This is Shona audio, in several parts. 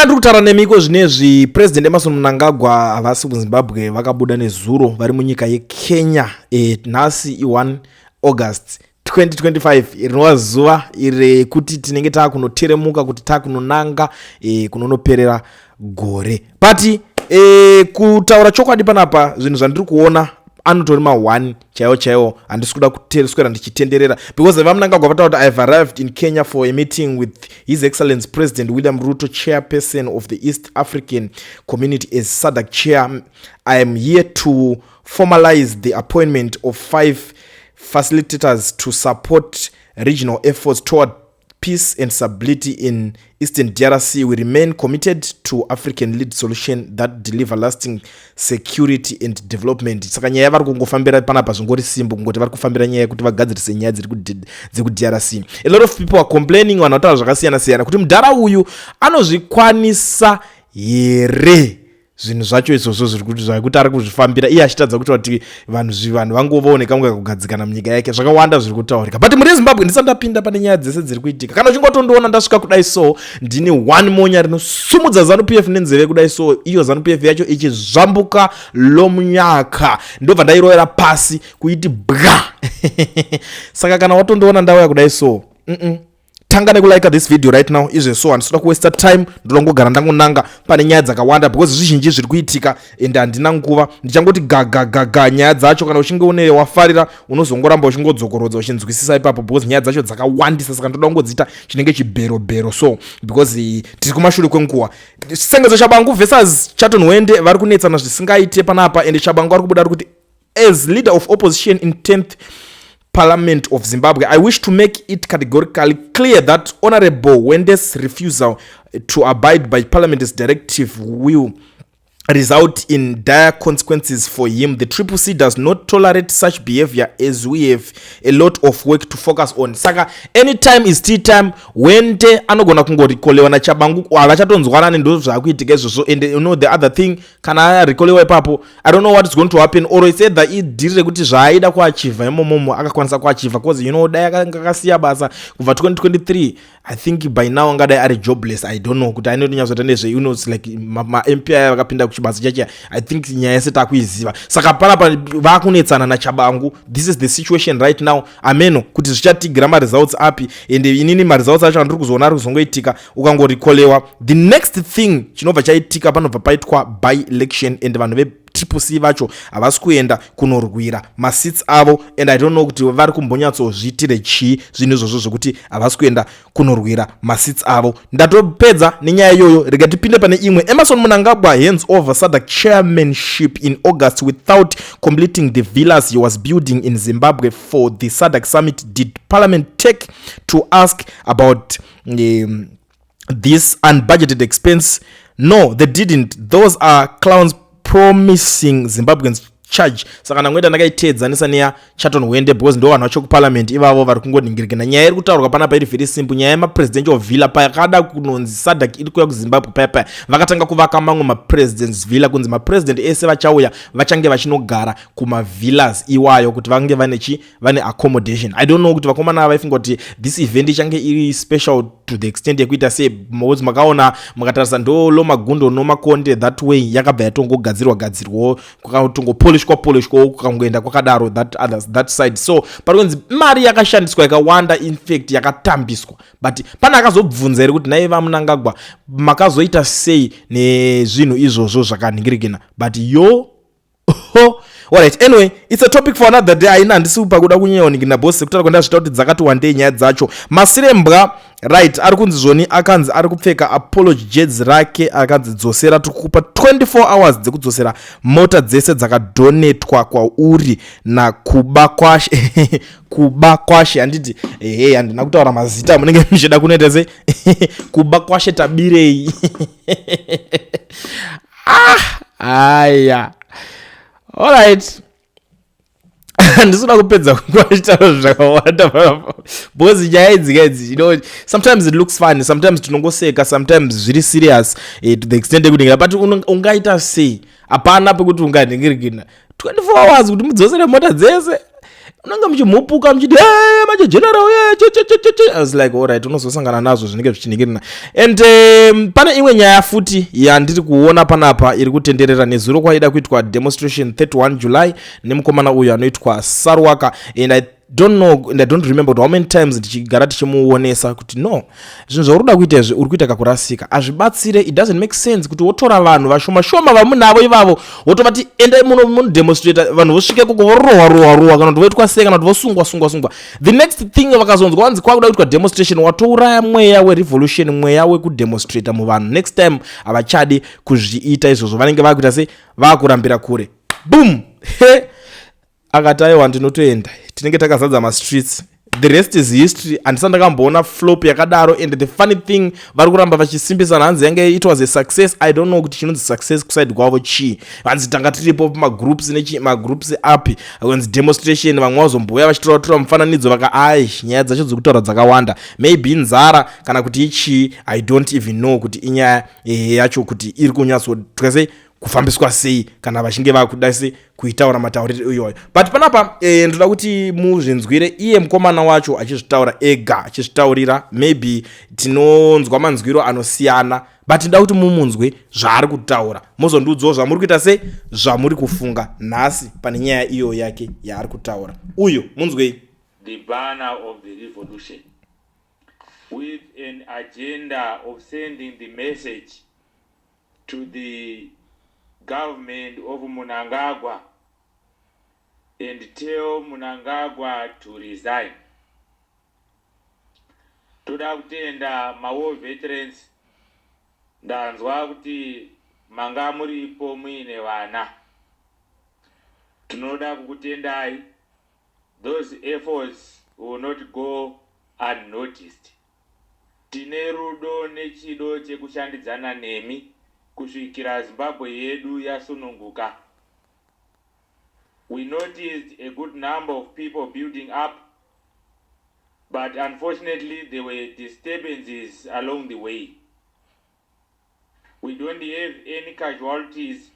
Yandiri kutaura nemiko zvinezvi, President Emmerson Mnangagwa havasi kuZimbabwe, vakabuda nezuro, vari munyika yeKenya. Nhasi i1 August 2025, rinova zuva rekuti tinenge taakunoteremuka, kuti taakunonanga kunonoperera gore. But kutaura chokwadi, panapa zvinhu zvandiri kuona anotori ma1 chaiwo chaiwo. Handisi kuda kuswera ndichitenderera because VaMnangagwa vataura kuti, "I have arrived in Kenya for a meeting with His Excellence President William Ruto, chairperson of the East African Community. As SADC chair, I am here to formalize the appointment of five facilitators to support regional efforts toward peace and stability in eastern DRC. We remain committed to African led solution that deliver lasting security and development." Saka nyaya vari kungofambira panapa zvingori simple, kungoti vari kufambira nyaya yekuti vagadzirise nyaya dziri kuDRC. A lot of people are complaining, vanhu vataura zvakasiyana siyana kuti mudhara uyu anozvikwanisa here zvinhu zvacho izvozvo zviri kuti zvekuti ari kuzvifambira iye achitadza kuita kuti vanhu vangovaone kamwe kugadzikana munyika yake. Zvakawanda zviri kutaurika, but muri Zimbabwe, ndisati ndapinda pane nyaya dzese dziri kuitika, kana uchingotondiona ndasvika kudai so, ndini one monya rinosumudza ZANU PF nenzeve kudai so, iyo ZANU PF yacho ichizvambuka lomunyaka, ndobva ndairovera pasi kuiti bwa. Saka kana watondiona ndauya kudai so, Tanga nekulike this video right now izveso. Handisida kuwaste time, ndinongogara ndangonanga pane nyaya dzakawanda because zvizhinji zviri kuitika and handina nguva. Ndichangoti gagagaga nyaya dzacho. Kana uchinge une wafarira, unozongoramba uchingodzokorodza uchinzwisisa ipapo because nyaya dzacho dzakawandisa. Saka ndoda kungodziita chinenge chibherobhero so because tiri kumashure kwenguva. Sengezo Tshabangu versus Charlton Hwende vari kunetsana zvisingaite panapa, and Tshabangu ari kubuda ari kuti, "As leader of opposition in 10th Parliament of Zimbabwe, I wish to make it categorically clear that Honorable Hwende's refusal to abide by Parliament's directive will result in dire consequences for him. The Triple C does not tolerate such behavior, as we have a lot of work to focus on." Saka anytime is tea time. Hwende anogona kungorecallwa naTshabangu, havachatonzwanani, ndo zvaakuitika izvozvo. And you know the other thing, kana arecallwa ipapo, I don't know what is going to happen, or it's either idhiri rekuti zvaaida kuachieva imomomo akakwanisa kuachieva, because dai akanga akasiya basa kubva 2023, I think by now angadai ari jobless. I don't know kuti ainotonyatsoita nezve. It's like maMP aya vakapinda kuchibasa chacha. I think nyaya yese takuiziva. Saka panapa vakunetsana naTshabangu. This is the situation right now. Ameno kuti zvichatigira maresults api. And inini maresults acho andiri kuzoona ari kuzongoitika, ukangorecallwa, the next thing chinobva chaitika, panobva paitwa by election, and vanhu veTriple C vacho havasi kuenda kunorwira maseats avo. And I don't know kuti vari kumbonyatsozviitire chii zvinhu izvozvo zvekuti havasi kuenda kunorwira maseats avo. Ndatopedza nenyaya iyoyo, rega tipinde pane imwe. Emmerson Mnangagwa hands over SADC chairmanship in August without completing the villas he was building in Zimbabwe for the SADC summit. Did Parliament take to ask about this unbudgeted expense? No, they didn't. Those are clowns promising Zimbabweans charge. Saka ndangoita ndakaiteedzanisa neyaCharlton Hwende because ndo vanhu vacho kuparliament ivavo vari kungoningirikana. Nyaya iri kutaurwa panapa iri very simple, nyaya yemapresidential villa. Payakada kunonzi SADC iri kuuya kuZimbabwe paya paya, vakatanga kuvaka mamwe mapresidents villa, kunzi mapresident ese vachauya vachange vachinogara kumavillas iwayo kuti vange vane chi vane accommodation. I don't know kuti vakomana vaifunga kuti this event ichange iri special to the extent yekuita sei, because makaona, mukatarisa, ndo lomagundo nomakonde that way yakabva yatongogadzirwa gadzirwawo, kwakatongopolishwa polishwawo, kukangoenda kwakadaro that others that side. So pari kunzi mari yakashandiswa yakawanda, in fact yakatambiswa, but pane akazobvunza here kuti, "Nai VaMnangagwa, makazoita sei nezvinhu izvozvo zvakanhingirikina?" But yo, alright, anyway, it's a topic for another day. Aina handisi pakuda kunyanyonikina boss, sekutaura kwandazvita kuti dzakati wandei nyaya dzacho. Masirembwa, right, ari kunzi zvoni akanzi ari kupfeka apology jezi rake, akanzi, "Dzosera, tikukupa 24 hours dzekudzosera mota dzese dzakadonetwa kwauri nakuba kwashe." Kuba kwashe, handiti? Ehe, handina kutaura mazita, munenge muchida kunoita sei? Kuba kwashe tabirei. Ah, aya, alright, handisina kupedza kuachitaura zvakawanda because nyaya idzi kaidzi, sometimes it looks funny, sometimes tinongoseka, sometimes zviri serious to the extent yekuningira. But ungaita sei? Hapana pekuti unganhingirikina 24 hours kuti mudzosere mota dzese. Unenge muchimhupuka muchiti, "Hey, Major General, yeah, che, che, che, che, che." I was like, alright, unozosangana nazvo zvinenge zvichiningirina. And pane imwe nyaya futi yandiri kuona panapa iri kutenderera. Nezuro kwaida kuitwa demonstration 31 July nemukomana uyu anoitwa Sarwaka, and I don't know and I don't remember how many times tichigara tichimuonesa kuti no, zvinhu zvauri kuda kuita izvi, uri kuita kakurasika, hazvibatsire. It doesn't make sense kuti wotora vanhu vashoma shoma vamunavo ivavo, wotovati endai muno munodemonstrata, vanhu vosvika ikoko vorohwa rohwa rohwa, kana kuti voitwa sei, kana kuti vosungwa sungwa sungwa. The next thing, vakazonzwa vanzi kwakuda kuitwa demonstration, watouraya mweya werevolution, mweya wekudemonstrata muvanhu. Next time havachadi kuzviita izvozvo, vanenge vakuita sei? Vakurambira kure. Boom, he, akati, "Aiwa, ndinotoenda, tinenge takazadza mastreets." The rest is history. Handisati ndakamboona flop yakadaro. And the funny thing, vari kuramba vachisimbisana, hanzi yange it was a success. I don't know kuti chinonzi success kuside kwavo chii. Hanzi tanga tiripo pamagroups nemagroups api, hanzi demonstration, vamwe vazombouya vachitora tora mufananidzo vaka. Ai, nyaya dzacho dzekutaura dzakawanda. Maybe inzara kana kuti ichii, I don't even know kuti inyaya yacho kuti iri kunyatsotwa sei, kufambiswa sei, kana vachinge vakuda se kuitaura matauriro iyoyo. But panapa ndoda kuti muzvinzwire iye mukomana wacho achizvitaura ega, achizvitaurira. Maybe tinonzwa manzwiro anosiyana, but ndoda kuti mumunzwe zvaari kutaura, mozondiudzawo zvamuri kuita sei, zvamuri kufunga nhasi pane nyaya iyo yake yaari kutaura uyo. Munzwei. The banner of the revolution with an agenda of sending the message to the government of Mnangagwa and tell Mnangagwa to resign. Toda kutenda mawar veterans. Ndanzwa kuti manga muripo muine vana. Tinoda kukutendai. Those efforts will not go unnoticed. Tine rudo nechido chekushandidzana nemi kusvikira Zimbabwe yedu yasununguka. We noticed a good number of people building up, but unfortunately there were disturbances along the way. We don't have any casualties,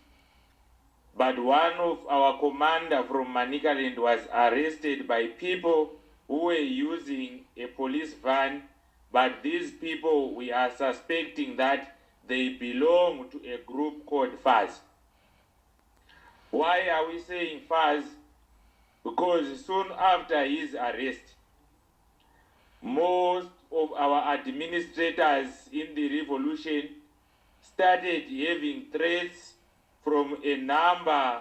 but one of our commander from Manicaland was arrested by people who were using a police van, but these people, we are suspecting that they belong to a group called FAZ. Why are we saying FAZ? Because soon after his arrest, most of our administrators in the revolution started having threats from a number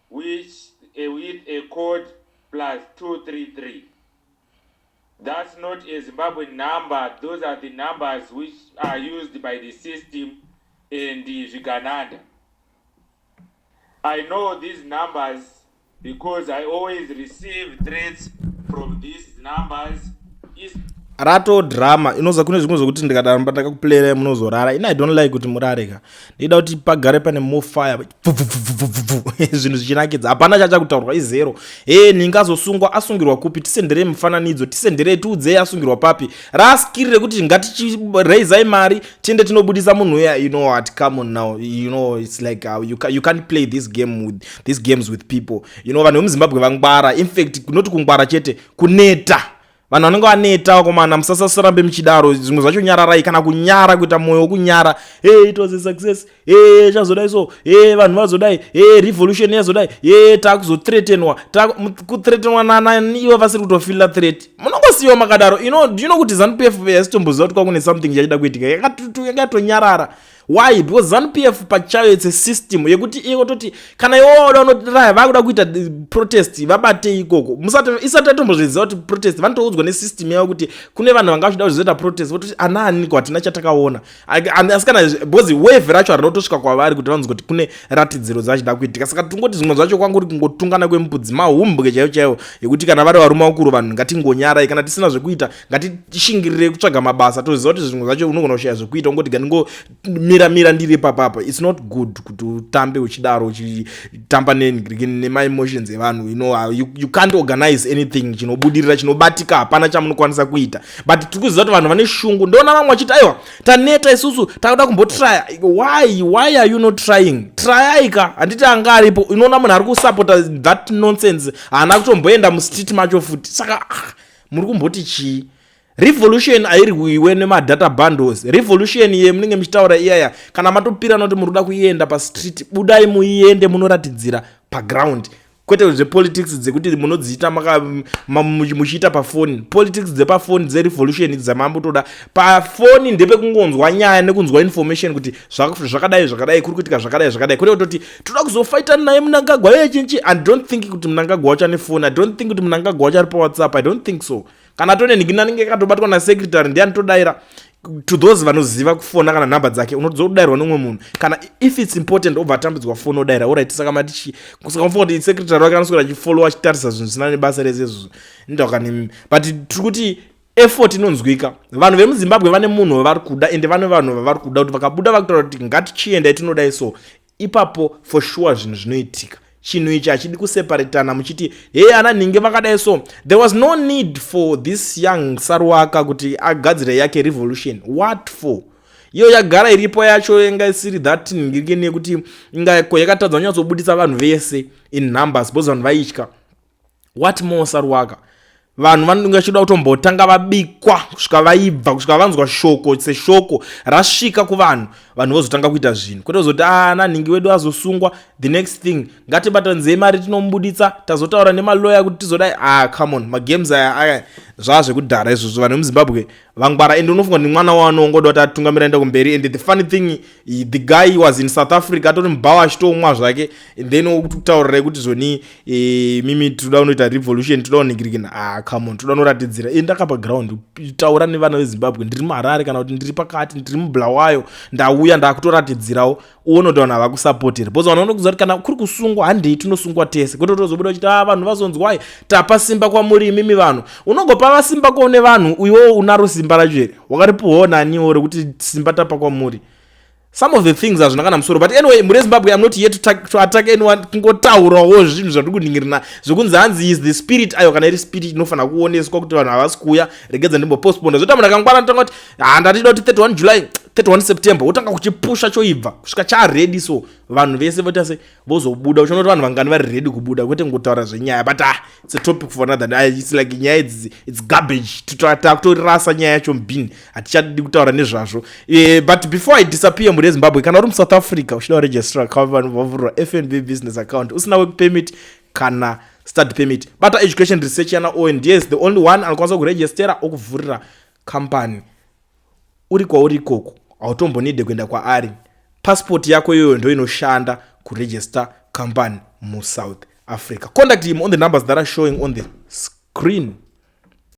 which with a code +233. That's not a Zimbabwean number. Those are the numbers which are used by the system and the Zvigananda. I know these numbers because I always receive threats from these numbers. Is Rato drama inoza. Kune zvimwe zvokuti ndikadaramba ndakakuplayera munozorara. Ina I don't like kuti murare ka. Ndida kuti pagare pane more fire, zvinhu zvichinakidza. Hapana chachakutaurwa, izero. E, ningazosungwa, asungirwa kupi? Tisenderei mufananidzo, tisenderei, tiudzei asungirwa papi. Raskiri rekuti ngatichiraisai mari tiende tinobudisa munhu uya. You know what, come on now. You know, it's like you can't play this game with these games with people. Vanhu vemuZimbabwe vangwara. In fact, noti kungwara chete, kuneta. Vanhu vanenge vaneta. Vakomana, musasarambe muchidaro. Zvimwe zvacho nyararai, kana kunyara, kuita mwoyo wokunyara. Hey, it was a success. Hey, chazodai so. Hey, vanhu vazodai. Hey, revolution yazodai. Hey, takuzothreatenwa. Kuthreatenwa nana ivo vasiri kutofeela threat. Munongosiyiwa makadaro. You know, do you know kuti ZANU PF yasitomboziva kuti kwakune something chachida kuitika? Yakatonyarara. Why? Because ZANU PF pachayo, it's a system yekuti iye kutoti kana iwo wauda unotiraya, vakuda kuita protest, vabate ikoko. Musati isati atombozviziva kuti protest, vanotoudzwa nesystem yavo kuti kune vanhu vanga vachida kuzoita protest, vototi anaani? Hatina chatakaona. Asi kana because wave racho harinotosvika kwavari kuti vanzwa kuti kune ratidziro dzachida kuitika. Saka tongoti zvimwe zvacho kwanguri kungotungana kwembudzi, mahumbwe chaivo chaivo, yekuti kana vari varume vakuru, vanhu ngatingonyarai. Kana tisina zvekuita, ngatishingirire kutsvaga mabasa. Toziva kuti zvimwe zvacho unogona kushaya zvekuita, ungoti ngandingomire. Ndangomira-mira ndiri ipapapa. It's not good kuti utambe uchidaro, uchitamba nemaemotions evanhu. You can't organize anything chinobudirira, chinobatika. Hapana chamunokwanisa kuita, but tiri kuziva kuti vanhu vane shungu. Ndoona vamwe vachiti, "Aiwa, taneta isusu, takuda kumbotrya." Why are you not trying? Tryaika. Handiti anga aripo? Unoona munhu ari kusapota that nonsense haana kutomboenda mustreet macho futi. Saka muri kumboti chii? Revolution hairwiwe nemadata bundles. Revolution yemunenge muchitaura iyaya, kana matopirana kuti muri kuda kuenda pastreet, budai muiende, munoratidzira paground, kwete zvepolitics dzekuti munodziita muchiita pafoni. Politics dzepafoni dzerevolution dzamambotoda pafoni ndepekungonzwa nyaya nekunzwa information kuti zvakadai zvakadai, kuri kuitika zvakadai zvakadai, kwete kutoti toda kuzofaitana naye Mnangagwa yechinchi. I don't think kuti Mnangagwa wacho ane foni. I don't think kuti Mnangagwa wacho ari paWhatsApp. I don't think so. Kana tone nhingini anenge akatobatwa nasecretary, ndiani todaira? To those vanoziva kufona kana nhamba dzake, unozodairwa nomumwe munhu. Kana if it's important, obva atambidzwa foni, odaira. Alright, saka mati, saka mufunga kuti secretary wake anoswera achifollowa, achitarisa zvinhu zvisina nebasa rese izvozvo? Ndakani, but tiri kuti effort inonzwika. Vanhu vemuZimbabwe vane munhu wavari kuda, ende vane vanhu vavari kuda kuti vakabuda vakutaura kuti ngatichiendai, tinodai. So ipapo for sure zvinhu zvinoitika. Chinhu ichi hachidi kuseparatana muchiti, "Hei, ana nhinge vakadai." So there was no need for this young Saruwaka kuti agadzire yake revolution. What for? Iyo yagara iripo yacho yanga isiri that nhingirikeni yekuti yakatadza kunyatsobudisa vanhu vese in numbers because vanhu vaitya. What more Saruwaka? Vanhu vanenge vachida kutombotanga vabikwa kusvika vaibva, kusvika vanzwa shoko seshoko rasvika kuvanhu, vanhu vozotanga kuita zvinhu, kwete kuzoti ana ah, nhingi wedu azosungwa, the next thing ngatibatanzei mari tinomubuditsa, tazotaura nemaloya kuti tizodai. Ah, come on, magames aya aya zvaa zvekudhara izvozvo. Vanhu vemuZimbabwe vangwara, ende unofunga kuti mwana waanongoda kuti atungamira enda kumberi. And the funny thing, the guy was in South Africa, atori mubhawa achitomwa zvake, then kutaurirai kuti zvoni mimi toda kunoita revolution, toda kunhingirikina. Ah, come on, toda kunoratidzira. Enda kapaground, taura nevana veZimbabwe, "Ndiri muHarare," kana kuti, "Ndiri pakati, ndiri muBulawayo, ndauya, ndakutoratidzirawo." Uone kuti vanhu havakusapoteri, because vanhu vanokuziva kuti kana kuri kusungwa, handei tinosungwa tese, kwete kutozobuda uchiti, "A ah, vanhu vazonzwai, tapa simba kwamuri imimi vanhu." Unongopa vasimba kune vanhu, iwewo unaro simba racho here? Wakaripuhwawo naniwo rekuti simba tapa kwamuri? Some of the things hazvina kana musoro. But anyway, muri Zimbabwe, I'm not here to attack anyone, kungotaurawo zvinhu zvandiri kuningirina zvekunzi hanzi is the spirit. Ayo, kana iri spirit inofanira kuoneswa kuti vanhu havasi kuuya, regedza ndimbopostponda. Zvoita munhu akangwara ndotanga kuti, "Ha, ndatida kuti 31 July, 31 September," wotanga kuchipusha, choibva kusvika chaready. So vanhu vese voita se vozobuda, uchiona kuti vanhu vangani vari ready kubuda, kwete ngotaura zvenyaya. But ah, it's a topic for another day. It's like nyaya idzi, it's garbage, takutorasa nyaya yacho mubin, hatichadi kutaura nezvazvo. But before I disappear, mhuri yeZimbabwe, kana uri muSouth Africa uchida kuregister company, vavhurwa FNB business account, usina work permit kana study permit, bata Education Research yana Owen. Yes, the only one anokwanisa kuregistera okuvhurira company uri kwauri ikoko. Hautombonide kuenda kwaari. Passport yako iyoyo ndo inoshanda kuregister company muSouth Africa. Contact him on the numbers that are showing on the screen.